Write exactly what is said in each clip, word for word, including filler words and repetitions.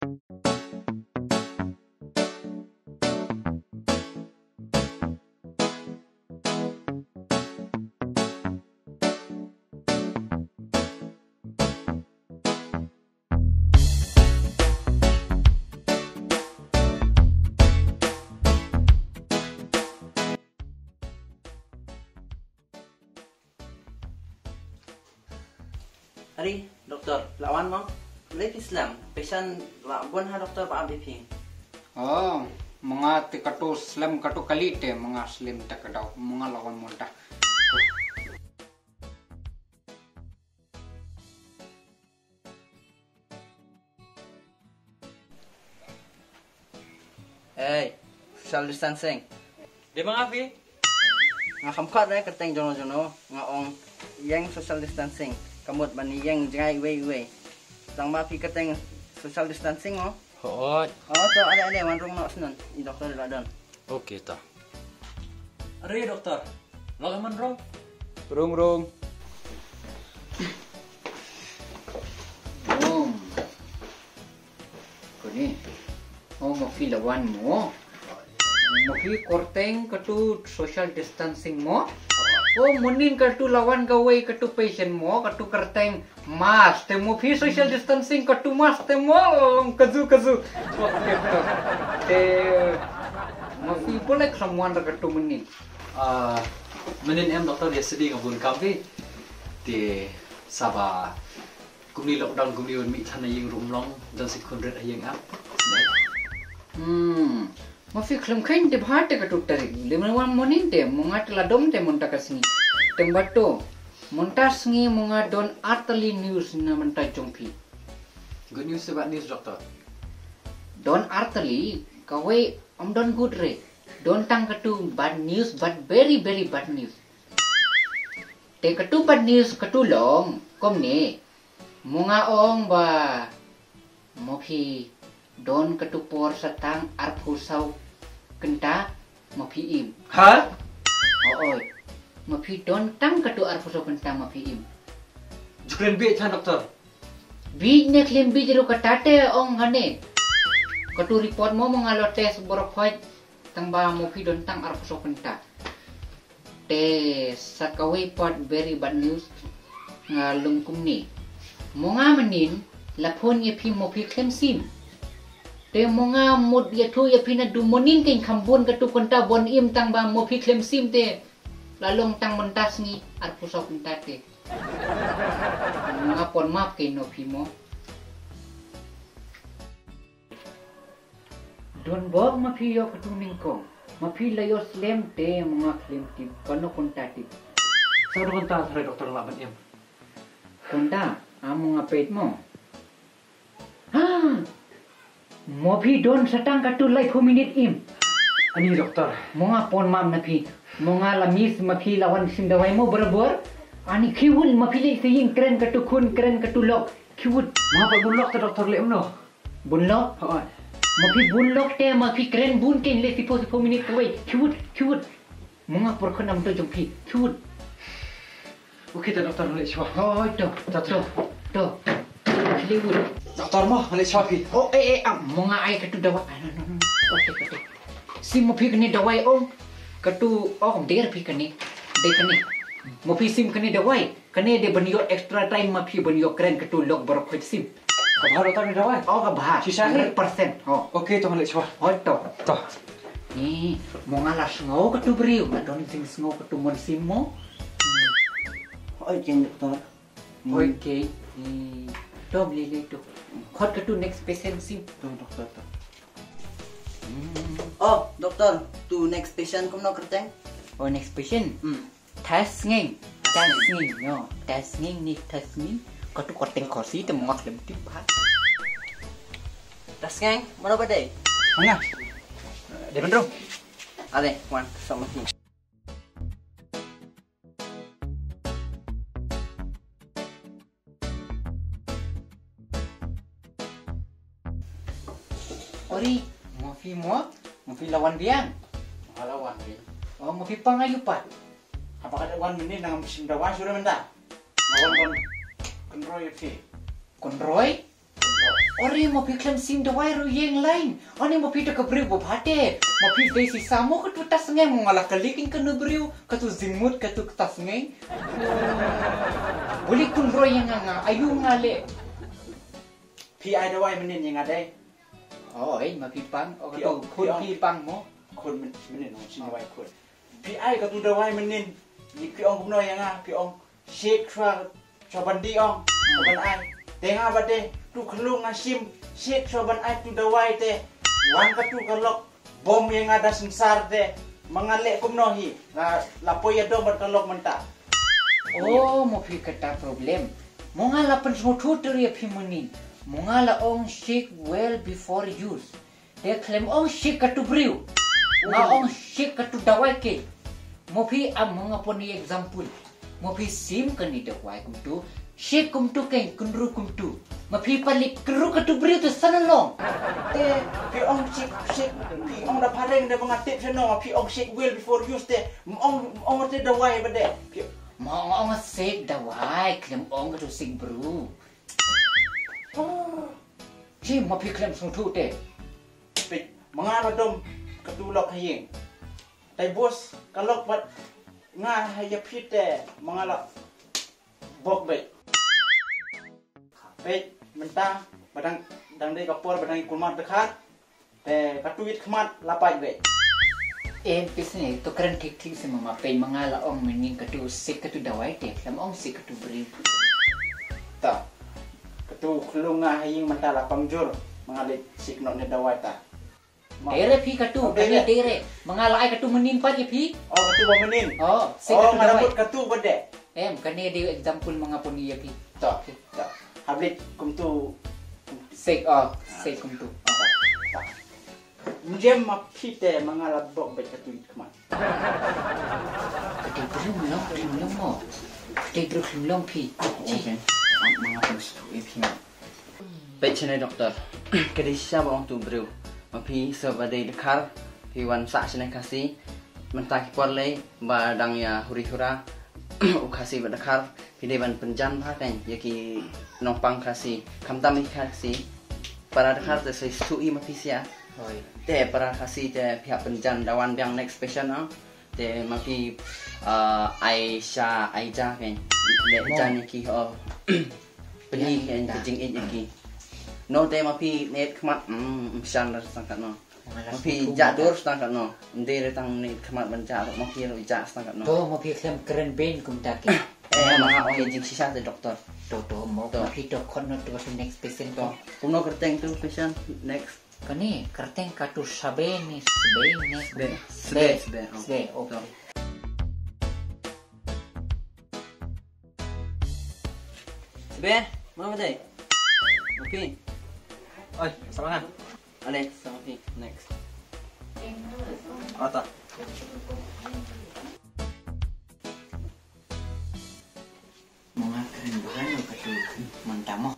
Ari, doktor, la wan mo? Balei phi slem? Patient la bun ha doktor ba ap ïa phi. Oh, mynta te katu slem katu kali te, mynta slem te ka dau, mynta la wan mynta. Hey, social distancing. Dei ma nga phi? Nga kham khot re kyrteng jong jong no, nga ong ïeng social distancing. Ka mut ban ïeng jngai iwei iwei. Tang ma phi kyrteng social distancing mo? Hooid. Oh, to, ale ale, wan rung noh snon. I doktor la don. Okay, to. Are doktor. Lok man rung. Rung rung. Rung. Kuni. Oh, ma phi la wan mo. Ma phi kyrteng katu social distancing mo. Oh, mynnin katu la wan kawei katu patient mo, katu kyrteng mask te mo phi social distancing katu mask te mo, long kaju kaju. Okay, to. Te ma phi pule someone ra katu mynnin. Ah, mynnin em doktor, yesterday nga bun kam phi. Te sa ba kumne lockdown kumne wan mih than ha ïing ruh ym long, don sa khun rit ha ïing em. Hmm. Ma phi khlem kheiñ te bha te katu tarik. Lei mynwan mynnin te, mynta la dom te mynta ka sngi. Te bad to, mynta sngi mynta don artylli news na bynta jong phi. Good news te bad news, doktor? Don artylli, kawei ym don good re. Don tang katu bad news, bad very, very bad news. Te katu bad news katu long kumne. Mynta ong ba ma phi don katu por sa tang arphew saw kynta ma phi im. Ha? Hooid. Ma phi don tang katu arphew saw kynta ma phi im. Ju kren bieit than doktor. Bieit ne khlem bieit ruh kata te ong hangne. Katu report mo mynta la test baroh khoit tang ba ma phi don tang arphew saw kynta. Te sa kawei pat very bad news nga long kumne. Mynta mynnin la phone ïa phi ma phi khlem sim. Te mynta mut ïathuh ïa phi naduh mynnin kein kham bun katu kynta ban im tang ba ma phi khlem sim te la long tang mynta sngi arphew saw kynta te. Mynta pon map kein noh phi mo. Don bok ma phi ïoh katu nyngkong. Ma phi la ïoh slem te mynta khlem tip kano kynta tip. Sa kano kynta tharai doktor lah ban im. Kynta, am mynta peit mo. Ha! Ma phi don sa tang katu laiphew minit im. Ani doktor. Mynta pon map na phi. Mynta la miss ma phi la wan sim dawai mo barabor. Ani khiwut ma phi leit sa ïing kren katu khun kren katu lok. Khiwut. Ma ba bun lok te doktor leh mano. Bun lok? Hooid. Ma phi bun lok te ma phi kren bun kein leh siphew siphew minit kawei. Khiwut, khiwut. Mynta por khun am to jong phi. Khiwut. Okay te doktor, ngan leit shuwa. Hooid to. To, to. To. Khiwut. Doktor mo, ngan leit shuwa phi. Oh, eh, eh, am, mynta ai katu dawai. Ah, no, no, no. Okay, okay. Sim ma phi kane dawai ong. Katu ong der phi kane. Der kane. Ma phi sim kane dawai. Kane dei ban ïoh extra time ma phi ban ïoh kren katu lok baroh khoit sim. Ka bha doktor kane dawai? Oh, ka bha. Shisha hi? Hundred percent. Oh. Okay, to ngan leit shuwa. Oh, to. To. Ni, mynta la sngew katu briew, nga don jingsngew katu mon sim mo. Hooid kein doktor. Hmm. Okay. Ni, to lei lei to. Khot katu next patient sim. To doktor to. Hmm. Oh, doktor, tu next patient kumno kyrteng? Oh, next patient? Hmm. Thasngeng. Thasngeng, no. Thasngeng ne Thasngeng. Katu kyrteng Khasi te mynta khlem tip pat. Thasngeng, mano ba dei? Mynta. Dei bynrung. Ale, wan, sama ni. Ori, ma phi mo, ma phi la wan biang. Ma la wan biang. Oh, ma phi pang aïu pat. Haba ka dei wan mynne nang sim dawai shuh re mynta. Nga wan ban kynroi ïa phi. Kynroi? Kynroi. Ore, ma phi khlem sim dawai ruh ïeng lain. Ani ma phi da ka briew ba bha te. Ma phi dei shisha mo katu ta sngewbha, mo nga la kylli kane ka briew, katu jingmut katu ta sngewbha. Buli kun roi ïa nga nga, ayu nga leh. Phi ai dawai mynnin ïa nga dei. Oi, ma phi pang, o katu khun phi pang mo. Khun mynnin, o shisha dawai khun. Phi ai katu dawai mynnin. Ni phi ong kumno ïa nga, phi ong shake shuwa, shuwa ban dih ong, shuwa ban ai. Te nga ba dei, tu khlung nga shim, shake shuwa ban ai tu dawai te. Wan katu ka lok bom ïa nga da synsar te. Ma nga leh kumno hi, la, la poi ïa dom bad ka lok mynta. Oh, mo phi kata problem. Mo nga la pynsngewthuh ter ïa phi mynnin. Mo nga la ong shake well before use. Te khlem ong shake katu briew. Nga ong shake katu dawai ke. Mo phi am, mo nga pon example. Mo phi sim kane dawai kumtu. Shake kumtu ke, kynru kumtu. Ma phi palik kynru katu briew te san long. Te phi ong shake, shake. Phi ong da phareng de ba nga tip shano, ma phi ong shake well before use te. Mo ong, mo ong te dawai ba de. Phi mo ong shake dawai, khlem ong katu shake briew. Oh. Shi ma phi khlem sngewthuh te. Peit, ma nga la dom katu lok ha ïing. Tai bus ka lok bad nga ha ïa phi te ma nga la bok beit. Peit, mynta ba dang, dang dei ka por ba dang ïa kulmar dkhar. Te katu ïit khmat la pait beit. Em, phi sngewthuh kren thik thik seh ma, peit ma nga la ong mynnin katu shake katu dawai te, khlem ong shake katu briew. Ta. Katu khlung nga ha ïing mynta la pang jur, ma nga leit shake noh ne dawai ta. Dei re phi katu, kane dei re. Ma nga la ai katu mynnin pat ïa phi. Oh, katu ba mynnin. Oh, shake katu dawai. Oh, nga la mut katu ba dei. Em, kane dei example ma nga pynïa ïa phi. Ta, ta. Hap leit kumtu. Shake, oh, shake kumtu. Oh. Ta. Ym jem ma phi te ma nga la bok beit katu ïit khmat. Katu briew long, briew long mo. Katu briew long phi. Oh, okay. Ma nga pynsngewthuh ïa phi mo. Peit shane doktor. Ka dei shisha ba ong tu briew. Ma phi sa ba dei dkhar, phi wan sah shane Khasi. Mynta ki por lei ba dang ïa huri hura u Khasi bad dkhar, phi dei ban pynjan bha kein ïa ki nongpang Khasi, khamtam ïa ki Khasi. Para dkhar te sa shu i ma phi sia. Hoi. Te para Khasi te phi hap pynjan, da wan biang next patient ah. Te ma phi, ah, ai sha ai ja kein. Leh jan ïa ki ho. Pynïaid kein ka jingïeit ïa ki. No te ma phi ne khmat, mm, mm, shan da tang katno. Ma phi jah dur tang katno. Ym dei re tang ne khmat ban jah, ma phi ruh jah tang katno. To, ma phi khlem kren bein kumta kein. Eh, ma nga ong ïa jingshisha te doktor. To, to, mo, ma phi to khot noh to, to next patient to. Kumno kyrteng tu patient next? Kane, kyrteng katu Sabe ne, Sbe ne? Sbe. Sbe, Sbe, oh. Sbe, okay. Sbe, ma ba dei? Ma phi. Oi, sa ma nga. Ale, sa ma phi. Next. Ata. Ma nga kren bha noh katu mynta mo.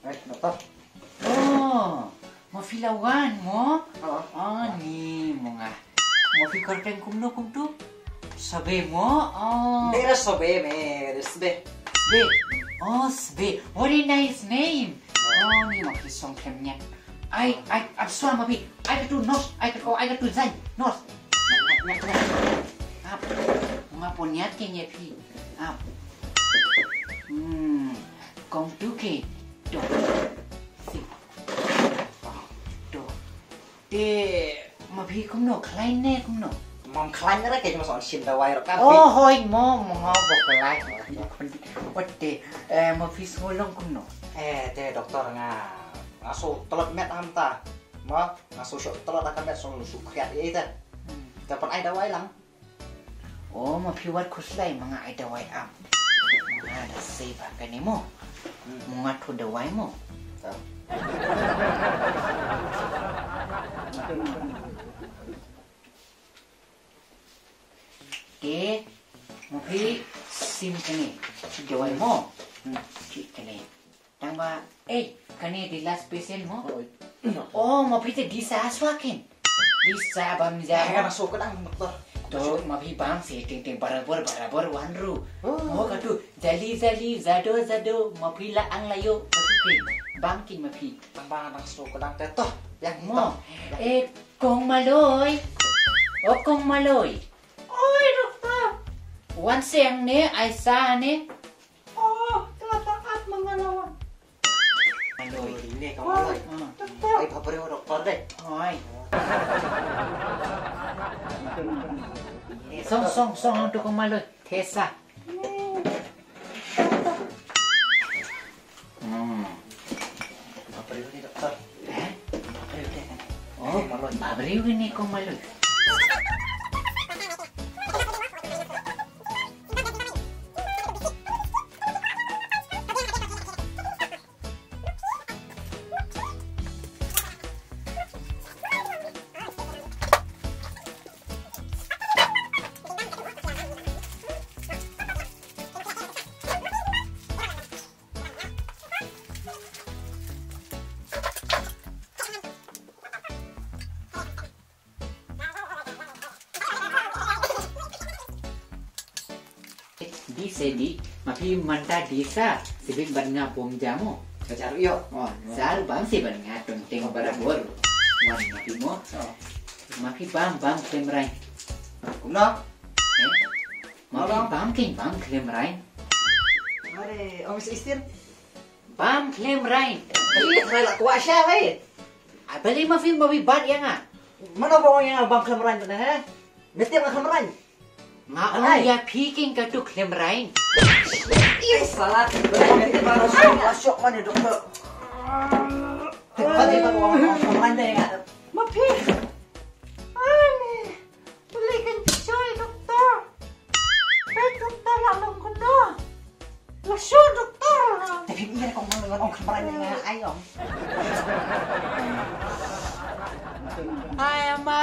Eh, doktor. Oh, ma phi la wan mo? Oh. Oh, ni mo nga. Ma phi kyrteng kumno kumtu? Sabe mo? Oh. Ym dei re Sabe me, Sbe. Sbe. Oh, Sbe. What a nice name. Oh, ni ma phi song khlem ñiat. Ai, ai, ap sua ma phi. Ai katu nos, ai katu, ai katu zan. Nos. Ap. Nga pun ñiat kein ïa phi. Ap. Hmm. Kong tu ke. To. Si. To. Te ma phi kumno, khlaiñ ne kumno? Mam khlaiñ re, kein ma sa wan shim dawai ruh ka. Oh, hoi mo, mo nga ba khlaiñ. Wat te, eh, ma phi sngewlong kumno? Eh, te doktor nga, nga shu tlot met mynta. Ma, nga shu shu tlot ka met, shu shu khriat ïa te. Hmm. Te pyn ai dawai lang. Oh, ma phi wat khuslai, ma nga ai dawai ap. Ma nga da sei ba kane mo. Hmm. Ma nga thoh dawai mo. Ta. Te, ma phi sim kane. Dawai mo. Hmm. Shi kane. Tang ba, eh, kane the last patient mo? Oh, oh, ma phi te disa swa kein. Disa bam ja. Eh, ma so ka dang doktor. To, ma phi bam se teng teng barabar barabar wan ruh. Oh. Mo katu, jali jali, jado jado, ma phi la ang la ïoh, katu kein. Bang ki ma phi. Tang ba dang shu ka dang te to. Yang mo. Eh, Kong Maloi. Oh, Kong Maloi. Oi, doktor. Wan seng ne, ai sa ne. Oh, ka la tang at ma nga la wan. Maloi. Oi, ne ka Maloi. Doktor. Ai, pha briew doktor de. Oi. Song, song, song, tu Kong Maloi. Thesa. Hmm. Pha briew ne doktor. Eh? Pha briew ne. Oh, Maloi. Pha briew ne Kong Maloi. Di se di, ma phi mynta di sa, sibit ban nga bom jamu. Ka jaru ïoh. Oh, sa ru bam si ban nga tong teng barabor. Wan ma phi mo. Oh. Ma phi bam bam khlem rain. Kumno? Eh? Ma phi bam king bam khlem rain. Are, ong sa istir. Bam khlem rain. Ih, trai la kwah sha, hei. Ah, bali ma phi ma phi bat ïa nga. Mano ba ong ïa nga bam khlem rain tu ne, he? Mesti bam khlem rain. Nga ong ïa phi king katu khlem rain. Ih, salah. Bali ma phi ba la shok, la shok mane doktor. Te ba te ba ong khlem rain de nga. Ma phi. Ani. Pule kan soi doktor. Peit doktor la long kano. La soi doktor. Te phim ïa kong mang ngan ong khamran ïa nga ai ong. Ai ama.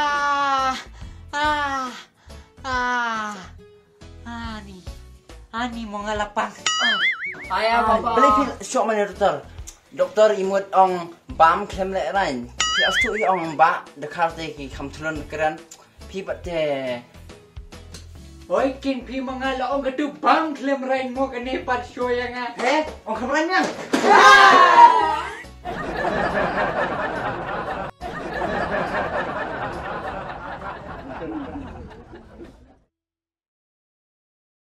Ah. Ah. Ani. Ani mo nga la pang. Ai ama. Beli phi sok mana doktor. Doktor i mut ong bam khlem leh rain. Phi astu i ong ba dekhar te ki kham thlun kren. Phi pat te. Oi kin phi ma nga la ong katu bam khlem rain mo kane pat soi ïa nga. Eh, ong khlem rain nga.